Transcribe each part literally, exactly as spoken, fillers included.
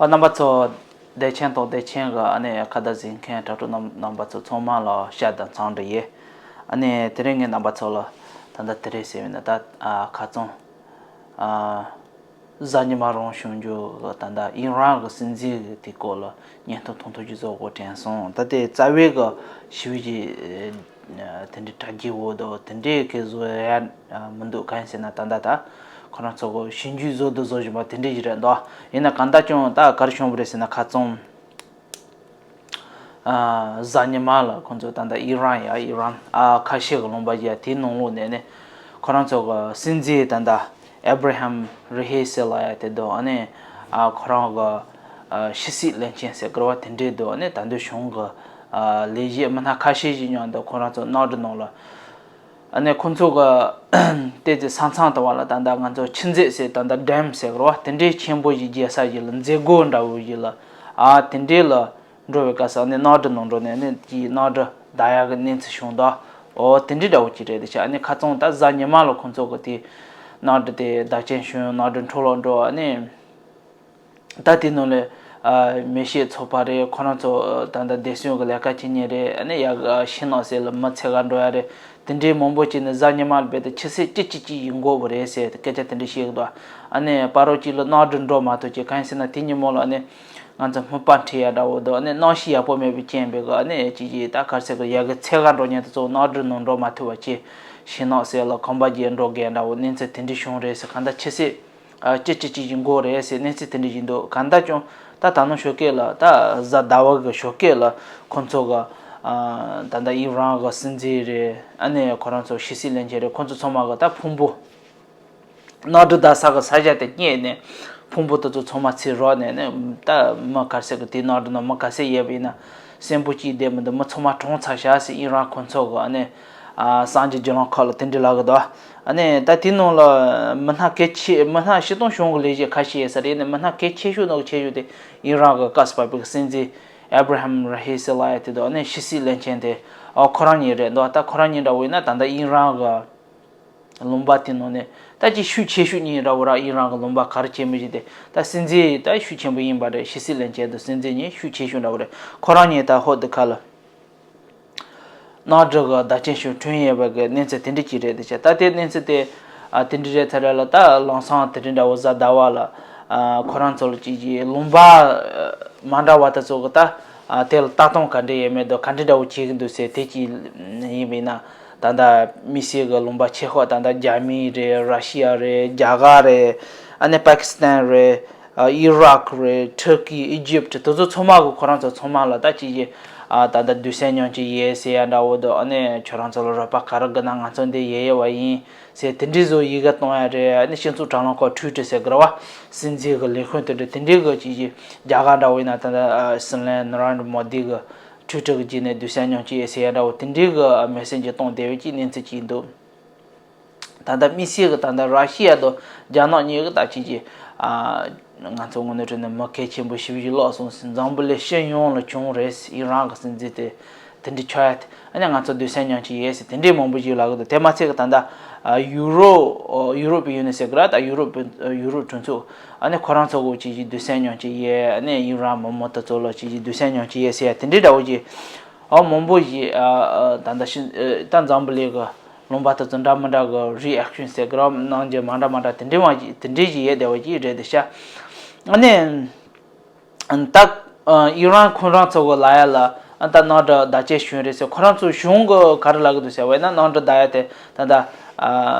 ཨ། རྣམ་པ་ཚོ། བདེ་ཆེན་དང་བདེ་ཆེན་གྱི་ཨ་ནི་ཁ་བརྡ་གཟིགས་མཁན་དྲ་གྲོགས་རྣམ་རྣམ་པ་ཚོ་ཚང་མ་ལ་ཞབས་དང་འཚམས་འདྲི་ཡོད། ཨ་ནི་དེ་རིང་ངས་རྣམ་པ་ཚོ་ལ་ད་ལྟ་དེ་རིང་ཟེར་བ་ཡིན་ན་ད་ཨ་ཁ་རྩང་ཨ་གཟའ་ཉི་མ་རང་བྱུང་རྒྱུ་གི་ད་ལྟ་ཨི་རན་གྱི་སྲིད་འཛིན་གྱི་དེ་སྐོར་ལ་བརྙན་ཐུང་ཐུང་ཐུང་ཅིག་བཟོ་དགོས་དྲན་སོང་། ད་དེ་རྩ་བའི་གི་ཞི་བའི་གི་དེ་འདྲའི་དྲ་རྒྱའི་འོག་ཏུ་དེ་འདྲའི་གི་བཟོ་ཡ་མི་འདུག་གང་ཡིན་ཟེར་ན་ད་ལྟ་ད་ཁོ་རང་ཚོ་གི་ཞིབ་འཇུག་བཟོ་དུ་བཟོ་བཞིན་པ་དེ་འདྲའི་ཞིག་རེད་འདུག་ཡིན་ན་གང་ལྟར་ཀྱང་ད་ག་རེ་བྱུང་བ་རེད་ཟེར་ན་ཁ་རྩང་ཨ་གཟའ་ཉི་མ་ལ་ཁོང་ཚོ་ད་ལྟ་ཨི་རན་ཡ་ཨི་རན་ཨ་ཁ་ཤས་ཀྱི་ལུང་པ་ཡ་དེའི་ནང་ལོགས་ནས་ནི་ཁོ་རང་ཚོ་གི་སྲིད་འཛིན་ད་ལྟ་ཨེབ་ར་ཧམ་རི་ཧེ་སི་ལབ་ཡ་དེ་འདུག་ཨ་ནི་ཨ་ཁོ་རང་གི་ཨ་ཕྱི་སྲིད་བློན་ཆེན་ཟེར་དགོས་པ་དེ་འདྲས་འདུག་ཨ་ནི་ད་འདོད་གཞུང་གི་ཨ་ལས་བྱེད་མི་སྣ་ཁ་ཤས་ཤིག་མཉམ་དུ་ཁོ་རང་ཚོ་གནམ་གྲུ་ནང་ལ། ཨ་ནི་ཁོ་ཚོ་གི་ཏོག་ཙམ་ས་མཚམས་དུ་བ་ལ་ད་ལྟ་ང་ཚོ་ཆུ་མཛོད་ཟེར་ད་ལྟ་ཌེམ་ཟེར་གི་རེད་བ། དེ་འདྲའི་ཆེན་པོ་ཞིག་རྒྱག་ས་ཞིག་ལ་མཛད་སྒོ་འདྲ་བོ་ཞིག་ལ་ཨ་དེ་འདྲའི་ལ་འགྲོ་བའི་སྐབས་སུ་ཨ་ནི་གནམ་གྲུ་ནང་འགྲོ་ནས་ཨ་ནི་དེའི་གནམ་གྲུ་བརྡབ་ཡག་གི་གནས་ཚུལ་བྱུང་འདུག་ཨོ་དེ་འདྲའི་འདྲ་བོ་ཅིག་རེད་དེ་ཆ། ཨ་ནི་ཁ་རྩང་ད་གཟའ་ཉི་མ་ལ་ཁོ་ཚོ་གི་དེ་གནམ་གྲུ་དེ་བརྡབ་སྐྱོན་བྱུང་། གནམ་གྲུ་འཕྲོ་བརླག་འགྲོ། ཨ་ནི། ད་དེ་ནང་ལས་ཨ་མི་ཤེས་ཚོགས་པ་རེད། ཁོ་རང་ཚོ་ད་ལྟ་བདེ་སྲུང་གི་ལས་ཀ་བྱེད་མཁན་རེད། ཨ་ནི་ཡ་གི་ཤིང་ནགས་ཟེར་ལ་མི་འཚོལ་ག་འགྲོ་ཡ་རེད། དེ་འདྲའི་མང་པོ་བྱས་ནས་གཟའ་ཉི་མ་ལ་རྦད་དེ་ཆུ་ཚོད་བཅུ་གཅིག་ཅིག་ཡིན་དགོས་པ་རེད་ཟེར་སྐད་ཆ་དེ་འདྲ་བཤད་ཀྱི་འདུག་ཨ་ནི་བར་རོ་གཅིག་ལ་གནམ་གྲུ་འགྲོ་མ་ཐུབ་ཅིག་གང་ཡིན་ཟེར་ན་དེ་ཉིན་མོ་ལ་ཨ་ནི་ང་ཚོ་སྨུག་པ་འཁྲིད་ཡ་འདྲ་བོ་འདུག་ཨ་ནི་གནམ་གཤིས་ཡག་པོ་མེད་པའི་རྐྱེན་པས་གི་ཨ་ནི་ཅིག་ཅིག་ད་ག་རེ་ཟེར་གི་ཡ་གི་འཚོལ་ག་འགྲོ་མཁན་དེ་ཚོ་གནམ་གྲུ་ནང་འགྲོ་མ་ཐུབ་པ་བྱས་ཤིང་ནགས་ཟེར་ལ་ཁང་པ་བརྒྱད་འགྲོ་མཁན་འདྲ་བོ་གནས་ཚུལ་དེ་འདྲ་བྱུང་རེད་ཟེར། གང་ལྟར་ཆུ་ཚོད། ཨ་སྤྱི་སྤྱི་སྤྱི་ཡིན་དགོས་རེད་ཟེར་གནས་ཚུལ་དེ་འདྲ་ཡིན་འདུག་གང་ལྟར་ཀྱང་ད་ད་ནང་ཞོགས་ཀས་ལ་ད་གཟའ་ཟླ་བ་གི་ཞོགས་ཀས་ལ་ཁོང་ཚོ་གི་ཨ་ད་ལྟ་ཨི་རན་གི་སྲིད་འཛིན་རེད། ཨ་ནི་ཁོ་རང་ཚོ་ཕྱི་སྲིད་བློན་ཆེན་རེད། ཁོང་ཚོ་ཚང་མ་གི་ད་ཕུང་པོ་གནམ་གྲུ་བརྡབ་ས་གི་ས་ཆ་དེ་རྙེད་ནས་ཕུང་པོ་དེ་ཚོ་ཚང་མ་འཚོལ་རོགས་ནས་ནས་ད་མི་ག་ཚད་གི་དེ་གནམ་གྲུ་ནང་མི་ག་ཚད་ཡོད་པ་ཡིན་ན། གསོན་པོ་གཅིག་བསྡད་མི་འདུག་མི་ཚང་མ་གྲོངས་ཚར་ཤག་ཟེར་ཨི་རན་ཁོང་ཚོ་གི་ཨ་ནི་ཨ་གསར་འགྱུར་བརྒྱུད་ལམ་ཁག་ལ་དེ་འདྲ་ལབ་གི་འདུག་ཨ་ནི་ད་དེ་ནང་ལ་མི་སྣ་གལ་ཆེ་མི་སྣ་སྤྱིར་བཏང་གཞུང་གི་ལས་བྱེད་ཁ་ཤས་ཡོད་ས་རེད། ཨ་ནི་མི་སྣ་གལ་ཆེ་ཤོས་ནང་གི་ཆེ་ཤོས་དེ་ཨི་རན་གི་བཀའ་སྲིད་པ་པའི་སྲིད་འཛིན་ཨེབ་ར་ཧམ་ར་ཧི་སི་ལབ་ཡ་དེ་འདུག་ཨ་ནི་ཕྱི་སྲིད་བློན་ཆེན་དེ་ཨ་ཁོ་རང་ཉིད་རེད་འདུག་ད་ཁོ་རང་ཉིད་འདྲ་བོ་ཡིན་ན་ད་ལྟ་ཨི་རན་གི་ལུང་པ་དེ་ནང་ནས་ད་ཅིག་ཤུགས་ཆེ་ཤོས་གཉིས་འདྲ་བོ་ར། ཨི་རན་གི་ལུང་པ་ག་རེ་ཆེན་པོ་ཞིག་དེ་ད་སྲིད་འཛིན་ད་ཤུགས་ཆེན་པོ་ཡིན་པ་རེད། ཕྱི་སྲིད་བློན་ཆེན་དང་སྲིད་འཛིན་གཉིས་ཤུགས་ཆེ་ཤོས་འདྲ་བོ་རེད། ཁོ་རང་གཉིས་ད་ཧོ་དི་ཁ་ལ་གནམ་གྲུ་གི་བརྡབ་སྐྱོན་ཤུགས་ཐོན་ཡོད་པ་གི་གནས་ཚུལ་དེ་འདྲ་ཅིག་རེད་དེ་ཆ། ད་དེ་གནས་ཚུལ་དེ་ཨ་དེ་འདྲ་རེད་ཚར་རེད་ལ། ད་ལམ་སང་དེ་འདྲ་འདྲ་བོ་གཟའ་ཟླ་བ་ལ་ཨ་ཁོ་རང་ཚོ་ལ་ཅིག་ཅིག་ལུང་པ་མ་འདྲ་བ་དེ་ཚོ་གི་ད་ཨ་དེ་ལ་ལྟ་སྟངས་ག་འདྲ་ཡོད་མེད་དང་ག་འདྲ་འདྲ་བོ་བྱེད་ཀྱི་འདུག་ཟེར་དེ་ཅིག་ཡིན་པ་ཡིན་ན། ད་ལྟ་དམིགས་བསལ་གྱི་ལུང་པ་ཆེ་ཤོས་ད་ལྟ་རྒྱ་མི་རེད། ར་ཤི་ཡ་རེད། རྒྱ་གར་རེད། ཨ་ནི་པ་ཀི་སི་ཐན་རེད། ཨ་ཨི་རག་རེད། ཊར་ཀི། ཨི་ཇིབ་དེ་ཚོ་ཚང་མ་གི་ཁོ་རང་ཚོ་ཚང་མ་ལ་ད་ཅིག་ཅིག་ཨ་ད་ལྟ་སྡོད་སའི་ཉམས་ཀྱི་ཡས་ཟེར་ཡ་འདྲ་བོ་འདུག་ཨ་ནི་ཁྱོད་རང་ཚོ་ལ་རོགས་པ་ག་རེ་དགོས་ན་ང་ཚོ་འདི་ཡས་ཡས་བ་ཡིན་ཟེར་དེ་འདྲའི་བཟོ་ཡི་གེ་གཏོང་ཡ་རེད། ཨ་ནི་སྤྱི་ཚོགས་དྲ་ལམ་ཁག་ཊུའི་ཊར་ཟེར་གི་རེད་བ། སྲིད་འཛིན་གི་ལས་ཁུངས་དེ་འདྲ་དེ་འདྲའི་གི་ཅིག་ཅིག་རྒྱ་གར་འདྲ་བོ་ཡིན་ན་ད་ལྟ་ཨ་སྲིད་བློན་ནཱ་རེན་དྲ་མོ་དི་གི་ཊུའི་ཊར་གི་བརྒྱུད་ནས་སྡོད་སའི་ཉམས་ཀྱི་ཡས་ཟེར་ཡ་འདྲ་བོ་དེ་འདྲའི་གི་མེ་སེ་ཇི་གཏོང་བསྡད་པའི་ཅིག་གནས་ཚུལ་ཅིག་འདུག་ད་ལྟ་དམིགས་བསལ་གྱི་ད་ལྟ་ར་ཤི་ཡ་དང་རྒྱ་ནག་གཉིས་ཀྱི་ད་ཅིག་ཅིག་ཨ་ང་ཚོ་དངོས་གནས་དྲང་གནས་མི་གལ་ཆེན་པོ་ཞེ་པོ་ཅིག་ལོག་སོང་ཟེར། འཛམ་བུ་གླིང་སྤྱི་ཡོངས་ལ་བྱུང་རེད་ཟེར། ཨི་རན་གྱི་སྲིད་འཛིན་དེ་དེ་འདྲའི་ཆགས་ཡ་དེ་ཨ་ནི་ང་ཚོ་སྡོད་སའི་ཉམས་ཀྱི་ཡས་ཟེར་དེ་འདྲའི་མང་པོ་ཞིག་ལབ་གི་འདུག་དེ་མ་ཚད་ཀྱི་ད་ལྟ་ཨ་ཡུ་རོབ་ཡུ་རོབ་ཡུ་ནི་ཟེར་གི་ར། ད་ཡུ་རོབ་ཡུ་རོབ་གྲོས་ཚོགས་ཨ་ནི་ཁོ་རང་ཚོ་གི་ཅིག་ཅིག་སྡོད་སའི་ཉམས་ཀྱི་ཡས། ཨ་ནི་ཨི་རན་མི་མང་དེ་ཚོ་ལ་ཅིག་ཅིག་སྡོད་སའི་ཉམས་ཀྱི་ཡས་ཟེར་ཡ་དེ་འདྲའི་འདྲ་བོ་ཅིག་ཨ་མང་པོ་ཞིག་ཨ་ཨ་ད་ལྟ་ཤི་ཨ་ད་འཛམ་བུ་གླིང་གི་ལུང་པ་དེ་ཚོ་འདྲ་མི་འདྲ་གི་རི་ཨེག་ཤན་ཟེར་གི་ར། གནང་རྒྱུ་མ་འདྲ་མ་འདྲ་དེ་འདྲའི་མ་ཞིག་དེ་འདྲའི་ཞིག་ཡོད་བསྡད་པ་ཅིག་རེད་དེ་ཤ། ཨ་ནི་ད་ཨི་རན་ཁོ་རང་ཚོ་གི་ལབ་ཡ་ལ་ཨ་ད་གནམ་གྲུ་བརྡབ་སྐྱོན་བྱུང་རེད་ཟེར། ཁོ་རང་ཚོ་གཞུང་གི་ག་རེ་ལབ་གི་འདུག་ཟེར་བས་ན་གནམ་གྲུ་བརྡབ་ཡ་དེ་ད་ལྟ་ཨ་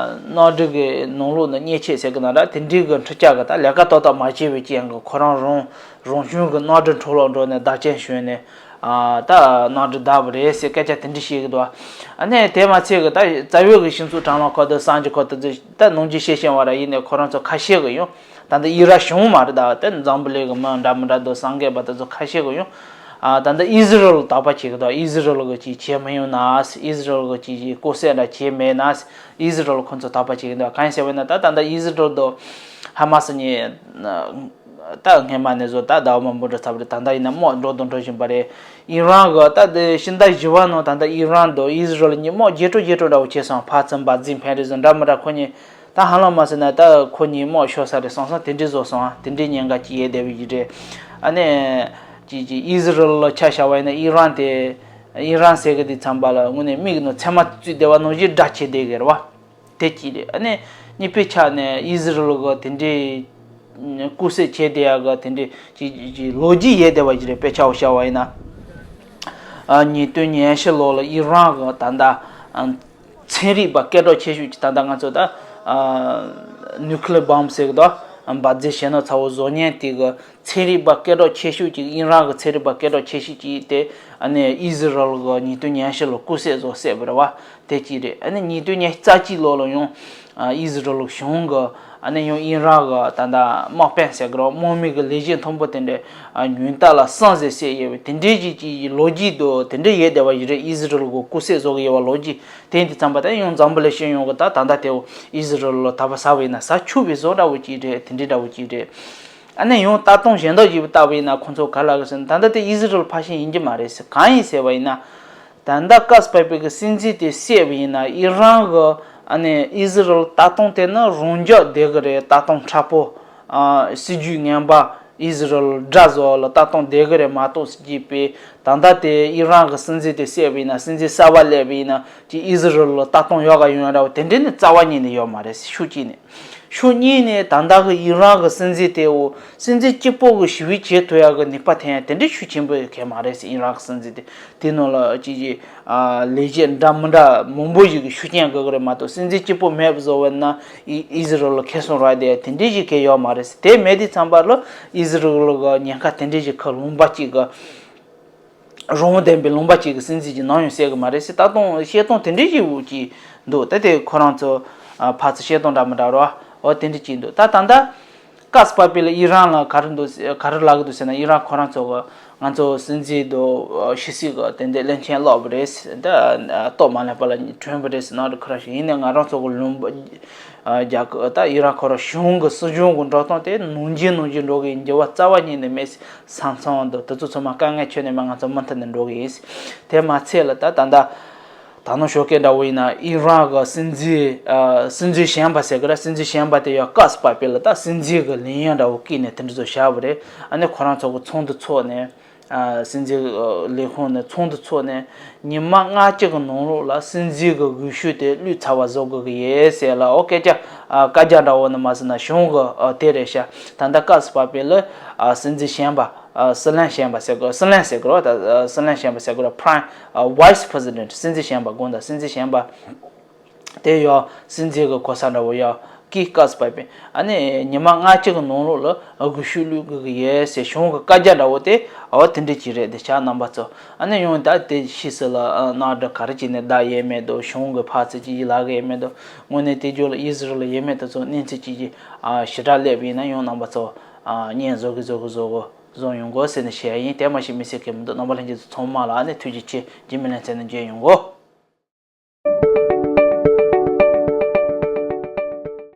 གནམ་གྲུ་གི་ནང་ལོགས་ནས་མཉེན་ཆས་ཟེར་གི་ན་ར། དེ་འདྲའི་གི་འཕྲུལ་ཆས་གི་ད་ལས་ཀ་ཏག་ཏག་མ་བྱས་པའི་རྐྱེན་གི་ཁོ་རང་རང་རང་བྱུང་གི་གནམ་གྲུ་འཕྲོ་བརླག་འགྲོ་ནས་བརྡབ་སྐྱོན་བྱུང་ནས་ཨ་ད་གནམ་གྲུ་བརྡབས་པ་རེད་ཟེར་སྐད་ཆ་དེ་འདྲ་བཤད་གི་འདུག་ཨ་ནི་དེ་མ་ཚད་གི་ད་རྩ་བའི་གི་སྤྱི་ཚོགས་དྲ་ལམ་ཁག་དང་གསར་འགྱུར་ཁག་དེ་ཚོ་ད་ནང་རྒྱུས་ཤེས་བཞིན་པ་ར། ཡིན་ནའི་ཁོ་རང་ཚོ་ཁ་ཤས་གི་ཡང་ད་ལྟ་ཨི་རན་གཞུང་མ་རེད། ད་དེ་འཛམ་བུ་གླིང་གི་མི་འདྲ་མི་འདྲ་དང་གསར་འགོད་པ་དེ་ཚོ་ཁ་ཤས་གི་ཡང་ཨ་ད་ལྟ་ཨི་ཟི་རལ་དོགས་པ་བྱེད་གི་འདུག་ཨི་ཟི་རལ་གི་ཅིག་བྱེད་མི་ཡོང་ན། ཨི་ཟི་རལ་གི་ཅིག་ཅིག་ལྐོག་གསོད་འདྲ་བྱེད་མེད་ན། ཨི་ཟི་རལ་ཁོ་ཚོ་དོགས་པ་བྱེད་གི་འདུག་གང་ཡིན་ཟེར་བས་ན་ད་ད་ལྟ་ཨི་ཟི་རལ་དང་ཧ་མ་སི་གཉིས་ད་སྔས་མ་ནས་བཟུང་ད་ཟླ་བ་མང་པོ་འགྲོ་ཚར་བ་རེད། ད་ལྟ་ཡིན་ན་དམག་འགྲོ་དང་འགྲོ་བཞིན་པ་རེད། ཨི་རན་གི་ད་དེ་ཕྱི་ཟླ་བཞི་པ་ནང་ད་ལྟ་ཨི་རན་དང་ཨི་ཟི་རལ་གཉིས་དམག་རྒྱས་སྤྲོས་རྒྱས་སྤྲོས་འདྲ་བོ་བྱས་སོང་། ཕར་ཚུར་འབར་རྫས་འཕེན་རེས་སོང་འདྲ་མི་འདྲ། ཁོ་གཉིས་ད་ཧ་ལམ་མ་ཟེར་ན་ད་ཁོ་གཉིས་དམག་ཤོར་ས་རེད་བསམ་སོང་། དེ་འདྲའི་བཟོ་སོང་། ཨ་དེ་འདྲའི་ཉེན་ཁ་ཅིག་ཡོད་བསྡད་པའི་གི་རེད། ཨ་ནི་ཅིག་ཅིག་ཨི་ཟི་རལ་ལ་ཆ་བཞག་པ་ཡིན་ན་ཨི་རན་དེ། ཨི་རན་ཟེར་གི་དེ་ཚང་པ་ལ་དངོས་གནས་མིག་ནང་ཚེར་མ་བཙུགས་བསྡད་པ་ནང་བཞིན་འདྲ་བྱེད་བསྡད་གི་རེད་བ། དེ་གཅིག་རེད། ཨ་ནི་གཉིས་པའི་ཆ་ནས་ཨི་ཟི་རལ་གི་དེ་འདྲའི་རྐུ་སྲེག་བྱས་བསྡད་ཡག་གི་དེ་འདྲའི་ཅིག་ཅིག་ལོ་རྒྱུས་ཡོད་བསྡད་པ་ཞིག་རེད། དཔེ་ཆ་བོ་བཞག་པ་ཡིན་ན། ཨ། ཉིས་སྟོང་ཉི་ཤུ་ལོ་ལ་ཨི་རན་གི་ད་ལྟ་ཨ་ཚན་རིག་པ་སྐད་གྲགས་ཆེ་ཤོས་ཀྱི། ད་ལྟ་ང་ཚོ་ད་ཨ་ནིའུ་ཀི་ལི་ཡར་བྷོམ་ཟེར་གི་འདུག་འབར་རྫས་གཞན་སྣ་ཚ་བོ་བཟོ་མཁན་དེ་གི་ཚན་རིག་པ་སྐད་གྲགས་ཆེ་ཤོས་ཀྱི། ཨི་རན་གི་ཚན་རིག་པ་སྐད་གྲགས་ཆེ་ཤོས་ཀྱི་དེ་ཨ་ནི་ཨི་ཟི་རལ་གི་ཉིས་སྟོང་ཉི་ཤུ་ལོ་རྐུ་སྲེག་བཟོ་བསད་པ་རེད་བ། དེ་གཅིག་རེད། ཨ་ནི་ཉིས་སྟོང་ཉི་ཤུ་རྩ་གཅིག་ལོ་ལ་ཡང་ཨ་ཨི་ཟི་རལ་གཞུང་གི་ཨ་ནི་ཡང་ཨི་རན་གི་ད་ལྟ་དམག་དཔོན་ཟེར་གི་རེད། དམག་མི་གི་ལས་བྱེད་མཐོན་པོ་དེ་འདྲས་ཨ་ཉུང་མཐའ་ལ་ཟིང་ཟིང་བསད་ཡོད་པའི་དེ་འདྲའི་ཅིག་ཅིག་ལོ་རྒྱུས་དང་དེ་འདྲ་ཡོད་བསྡད་པ་ཞིག་རེད། ཨི་ཟི་རལ་གི་རྐུ་སྲེག་བཟོ་གི་ཡོད་པ་ལོ་རྒྱུས་དེ་འདི་ཙམ་པ་དང་། ཡང་འཛམ་བུ་གླིང་སྤྱི་ཡོངས་གི་ད་ད་ལྟ་དེ་ཨི་ཟི་རལ་ལ་དག་པ་ཟ་བ་ཡིན་ན་ཟ་ཆོག་པའི་བཟོ་འདྲ་བོ་ཅིག་རེད། དེ་འདྲའི་འདྲ་བོ་ཅིག་རེད། ཨ་ནི་ཡང་ལྟ་སྟངས་གཞན་དག་ཅིག་ལྟ་བ་ཡིན་ན་ཁོང་ཚོ་ག་རེ་ལབ་གི་ཟེར་ན། ད་ལྟ་དེ་ཨི་ཟི་རལ་ཕར་ཕྱིན་ཡིན་གྱི་མ་རེད་ཟེར། གང་ཡིན་ཟེར་བ་ཡིན་ན། ད་ལྟ་ཀ་སི་པ་པེ་གི་སྲིད་འཛིན་དེ་བསད་པ་ཡིན་ན་ཨི་རན་གི་ཨ་ནི་ཨི་ཟི་རལ་ལ་ལྟ་སྟངས་དེ་ནི་རང་འཇགས་བསྡད་གི་རེད། ལྟ་སྟངས་མཁྲེགས་པོ། ཨ། སྲིད་ཇུས་ངན་པ། ཨི་ཟི་རལ་དགྲ་བཟོ་བ་ལ་ལྟ་སྟངས་བསྡད་གི་རེད་མ་གཏོགས་ཟེར་གྱི་པས། ད་ལྟ་དེ་ཨི་རན་གི་སྲིད་འཛིན་དེ་བསད་པ་ཡིན་ན། སྲིད་འཛིན་གསར་པ་སླེབས་པ་ཡིན་ན་ཅིག་ཨི་ཟི་རལ་ལ་ལྟ་སྟངས་ཡག་ག་ཡོང་ཡ་འདྲ་བོ་དེ་འདྲ་ནི་རྩ་བ་ཉིད་ནས་ཡོད་མ་རེད། ཕྱོགས་གཅིག་ནས། ཕྱོགས་གཉིས་ནས་ད་ལྟ་གི་ཨི་རན་གི་སྲིད་འཛིན་དེ་འོ་སྲིད་འཛིན་གཅིག་པོ་གི་ཞི་བའི་བྱེད་ཐུབ་ཡག་གི་ནུས་པ་ཐོན་ཡ་དེ་འདྲའི་ཤུགས་ཆེན་པོ་ཡོད་མཁན་མ་རེད་ཟེར། ཨི་རན་གི་སྲིད་འཛིན་དེ་དེ་ནང་ལ་ཅིག་ཅིག་ཨ་ལས་བྱེད་འདྲ་མི་འདྲ་མང་པོ་ཞིག་གི་ཤུགས་རྐྱེན་དགོས་ཀྱི་རེད་མ་གཏོགས། སྲིད་འཛིན་གཅིག་པོ་མེད་པ་བཟོ་བ་ན་ཨི་ཨི་ཟི་རལ་ལ་ཁེ་བཟང་རག་བསྡད་ཡ་དེ་འདྲའི་ཞིག་གང་ཡང་ཡོད་མ་རེད་ཟེར། དེ་མེད་དུས་ཙམ་པ་ལ་ཨི་ཟི་རལ་གི་ཉེན་ཁ་དེ་འདྲའི་ཞིག་གི་ལུང་པ་གཅིག་གི་རང་དབང་ལྡན་པའི་ལུང་པ་གཅིག་གི་སྲིད་འཛིན་གྱིས་ནམ་ཡང་བསད་གི་མ་རེད་ཟེར། ལྟ་སྟངས་བཤད་སྟངས་དེ་འདྲའི་ཞིག་འོ་ཅིག་འདུག་ད་དེ་ཁོ་རང་ཚོ་ཨ་ཕར་ཚུར་བཤད་སྟངས་འདྲ་མི་འདྲ་རོ། འོ་དེ་འདྲ་ཅིག་འདུག་ད་ད་ལྟ་ཀ་སི་པ་པེ་ལ་ཨི་རན་ལ་ག་རེ་འདུག་ག་རེ་ལབ་གི་འདུག་ཟེར་ན། ཨི་རན་ཁོ་རང་ཚོ་གི་ང་ཚོ་སྲིད་འཛིན་དང་ཕྱི་སྲིད་གི་དེ་འདྲའི་བློན་ཆེན་ལོག་པ་རེད་ཟེར། ད་ལྟོ་མ་ལེན་པ་ལ་གྲོན་པ་རེད་ཟེར་ནང་དུ་ཁོ་རང་ཞིག་ཡིན་ནའི་ང་རང་ཚོ་གི་ལུང་པ་རྒྱ་གི་ད་ཨི་རན་ཁོ་རང་གཞུང་གི་སྲིད་གཞུང་གི་འགྲོ་སྟངས་དེ་ནང་བཞིན་ནང་བཞིན་འགྲོ་གི་ཡིན། འགྱུར་བ་རྩ་བ་ཉིད་ནས་མེད་ཟེར། ས་མཚམས་དང་དེ་ཚོ་ཚང་མ་དཀའ་ངལ་ཁྱོན་ནས་མ། ང་ཚོ་མུ་མཐུད་ནས་འགྲོ་གི་ཡིན་ཟེར། དེ་མ་ཚད་ལ་ད་ད་ལྟ་ད་ནང་ཞོགས་ཀས་འདྲ་བོ་ཡིན་ན་ཨི་རན་གི་སྲིད་འཛིན་ཨ་སྲིད་འཛིན་གཞོན་པ་ཟེར་གི་ར། སྲིད་འཛིན་གཞོན་པ་དེ་ཡང་ཀ་སི་པ་པེ་ལ་ད་སྲིད་འཛིན་གི་ལས་ཡུན་འདྲ་བོ་བསྐོས་ནས་དེ་འདྲ་ཚོ་བཞག་པ་རེད། ཨ་ནི་ཁོ་རང་ཚོ་གི་ཚོགས་འདུ་ཚོགས་ནས། ཨ་སྲིད་འཛིན་ལས་ཁུངས་ནས་ཚོགས་འདུ་ཚོགས་ནས་ཉི་མ་ལྔ་བཅུ་གི་ནང་ལོགས་ལ་སྲིད་འཛིན་གི་འོས་ཤོག་དེ་བླུགས་ཚར་བ་བཟོ་དགོས་གི་ཡོད་ཟེར་ལ། ཨོ་སྐད་ཆ་ཨ་བཀའ་རྒྱ་འདྲ་བོ་ནི་མ་ཟེར་ན་གཞུང་གི་ཨ་དེ་རེད་ཤག་ད་ལྟ་ཀ་སི་པ་པེ་ལ་ཨ་སྲིད་འཛིན་གཞོན་པ། ཨ་སྲིད་བློན་གཞོན་པ་ཟེར་དགོས། སྲིད་བློན་ཟེར་དགོས་ར། ད་ཨ་སྲིད་བློན་གཞོན་པ་ཟེར་དགོས་ར། Prime ཨ་Vice President སྲིད་འཛིན་གཞོན་པ་དགོངས་དག་སྲིད་འཛིན་གཞོན་པ་དེ་ཡང་སྲིད་འཛིན་གྱི་གོ་ས་འདྲ་བོ་ཡང་ཀི་ཀ་སི་པ་པེ། ཨ་ནི་ཉི་མ་ལྔ་བཅུ་གི་ནང་ལོགས་ལ་འོས་ཤོག་བླུག་དགོས་ཀྱི་ཡོད་ཟེར་གཞུང་གི་བཀའ་རྒྱ་འདྲ་བོ་དེ་འོ་དེ་འདྲ་ཅིག་རེད། དེ་ཆ་རྣམ་པ་ཚོ། ཨ་ནི་ཡང་ད་དེ་ཕྱིས་སུ་ལ་ཨ་གནམ་གྲུ་ག་རེ་བྱས་ནས་བརྡབས་ཡོད་མེད་དང་། གཞུང་གི་ཕར་ཚུར་ཅིག་ལབ་ཀྱི་ཡོད་མེད་དང་། དངོས་གནས་དེ་རྒྱུ་ལ་ཨི་ཟི་རལ་ལ་ཡོད་མེད་དེ་ཚོ་གནས་ཚུལ་ཅིག་ཅིག་ཨ་ཞེ་དྲག་སླེབས་པ་ཡིན་ན་ཡང་རྣམ་པ་ཚོ་ཨ་བརྙན་བཟོ་གི་བཟོ་གི་བཟོ་གི་བཟོ་ཡོང་དགོས་ཟེར་ནས་བཤད་ཡ་ཡིན། དེ་མ་གཞི་དམིགས་བསལ་གང་ཡང་མི་འདུག་རྣམ་པ་ལྷན་རྒྱས་ཚོ་ཚང་མ་ལ་ཨ་ནི་ཐུགས་རྗེ་ཆེ། རྗེས་མའི་ལེ་ཚན་ནང་མཇལ་ཡོང་གོ།